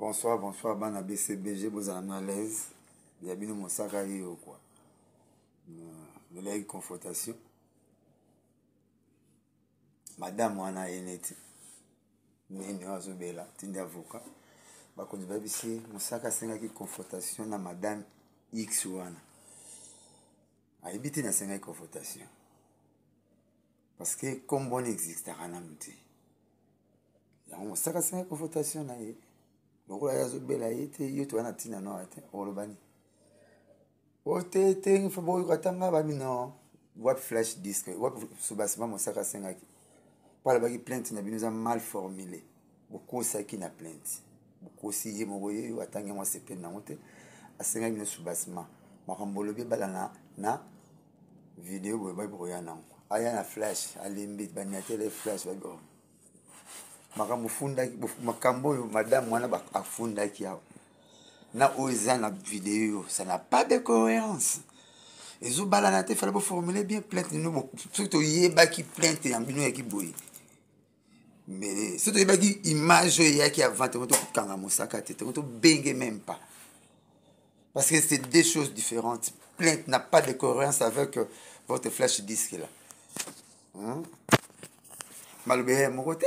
Bonsoir, bonsoir bana BCBG, bozala na l'aise. Ya bino mosaka ye quoi. Melaki confrontation. Madame wana ye neti nini oyo azobela tindi avocat bakonzi bayebisi ye mosaka asengaki confrontation na madame x wana ayebi te nasengaki confrontation parce que nkombo wana existaka nanu te yango mosaka asengaki confrontation na ye lokola ye azobela ye te yo toza na ntina no te oloba nini o te te fo boyoka tanga babi no wapi flash disque wapi subasima mosaka asengaki mpo alobaki plainte na bino eza mal formule bokosaki na plainte bokosi ye moko ye yo atangi yango asepeli nango te asengaki bino subasima makambo olobi ebalana na video boye babi koya nango aya na flash alembi baniatele flash babi oh. Makambo ofundaki makambo oyo madame wana afundaki awa na oyo eza na video ça n'a pas de cohérence ezobalana te fale boformule bien plainte nino soki toyebaki plainte ya bino eyaki boye mais soki toyebaki image oyo eyaki avant tongo tokokanga mosaka te tongo tobenge même pas parce que c'est deux choses différentes plainte n'a pas de cohérence avec euh, votre flash disque là hmm? maloba ya moko te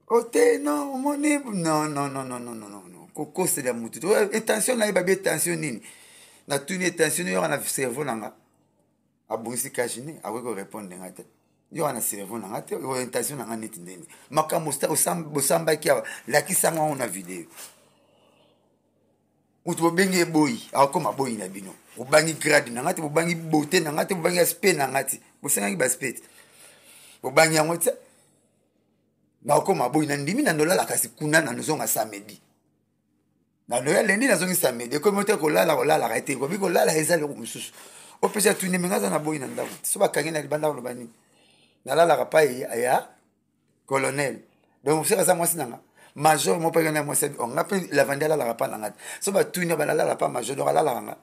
o te non omoni non non non non non non non kokosela motu etension na ye babi etension nini natuni etension yoka na cerveau na nga abongisi kashine akoki korépondre nga te yoka na cerveau na nga te orientation na nga neti ndeni makambo bosambaki awa lakisanga yango na video moto bobengi ye boyi akokoma boyi na bino bobangi grade na nga te bobangi beauté na nga te bobangi aspect na nga te bosengaki baaspect te bobangi yango te nakokoma boyi na ndimi na ndolala kasi kuna na nozonga samedi na ndoya lendi nazongi samedi ekomi te kolala kolalaka te ekomi kolala eza eloko mosusu opesa tuni me nga aza na boyi na ndako so bakangi na libanda koloba nini nalalaka pai ya colonel donc soki aza mwasi na nga major mo mpe na mwasi oh, nga mpe lavandi alalaka mpa na nga te so batuni balalala mpa major donc alalaka nga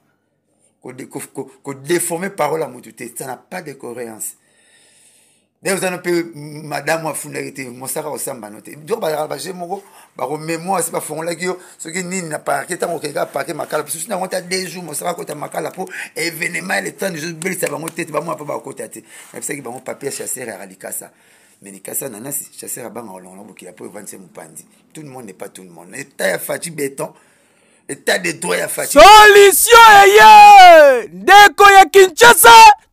kodeforme parole ya motu te ça n'a pas de cohérence nde oza no mpe madame afundaki te mosaka kosamba no te donc bazalaka baje moko bakomemoi si bafongolaki yo soki nini na parke ntango okei kaka parke makala susi nango ta deux jours mosaka akota makala mpo événement le temps ezobelisa bango te te bamona mpo bakota te nayebisaki bango papier chasseur yaka likasa mais likasa nanasi chasseur abanga kolongola bokila mpo evandisi mopanzi tout le monde n'est pas tout le monde état ya faci béton état de droit ya faci solution eye ndeko ya kinshasa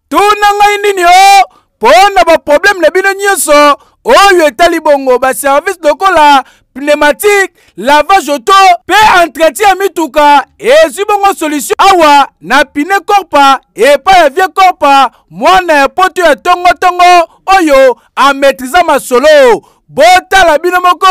tuna ngai nini o mpo na baproblème na bino nyonso oyo etali bongo baservice lokola pneumatique lavage auto mpe entretien ya mituka ezwi bongo solution awa na pine korpa epai ya vie korpa mwana ya poto ya tongotongo oyo ametriza masolo botala bino moko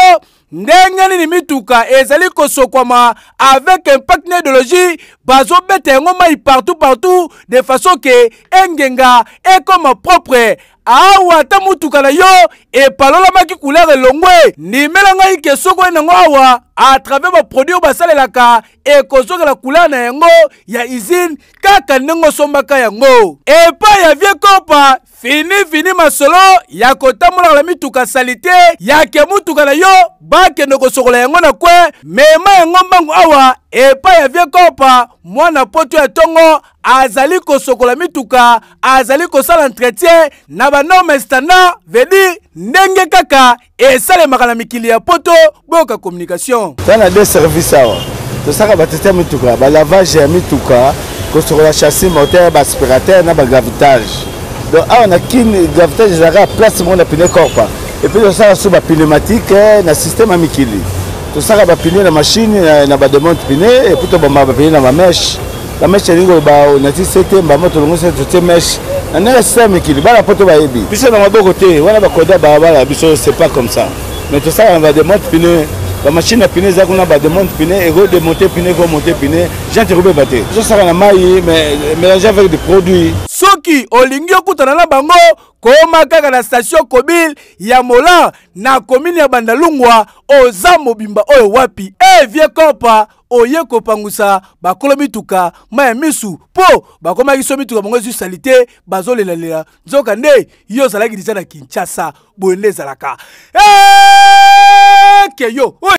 ndenge nini mituka ezali kosokwama avec impact na idéologie bazobeta yango mai partout partout de façon ke engenga ekoma propre awa ata motuka na yo epalolamaki couleur elongwe ndimela ngai ke soki oye nango awa à travers baproduit oyo basalelaka ekozongela couleur na yango ya usine kaka ndenge osombaka yango epai ya vie kopa fini fini masolo ya kotambolaka na mituka salite ya ke motuka na yo bakende kosokola yango na kwe mema yango mbangu awa epai ya vie kopa mwana poto ya ntongo azali kosokola mituka azali kosala entretien na banorme standard vedi ndenge kaka esalemaka na mikili ya poto boyoka communication toza na deux service awa tosalaka bateste ya mituka balavage ya mituka kosokola chassis moteur baaspirateur na bagravitage donc awa na kin gravitage ezalaka place moko na pine corpa epuis tosala so bapneumatique eh, na système ya mikili tosalaka bapine na machine na bademonte pine epuis tobamba bapine na bameshe ba mèche elingi koloba onati sete mbamo tolongo sete totie mèche na ndenge sisa ya mikili bana poto bayebi biso na maboko te wana bakoda balabala biso c'est pas comme ça mais tosalaka na bademonte pine bamachine ya pine eza kuna bademonte pine ekodemonte pine ekomonte pine jante ekobeba te tozosaka na mai mais mélange avec des produits soki olingi okutana na bango koma kaka na station kobile ya molan na komini ya bandalungwa oza mobimba oyo wapi e vie kopa oye kopangusa bakolo mituka mai ya misu mpo bakomaki so mituka bango ezwi salite bazolelalela nzoka nde yo ozalaki deja na kinshasa boye nde ezalaka eke yo.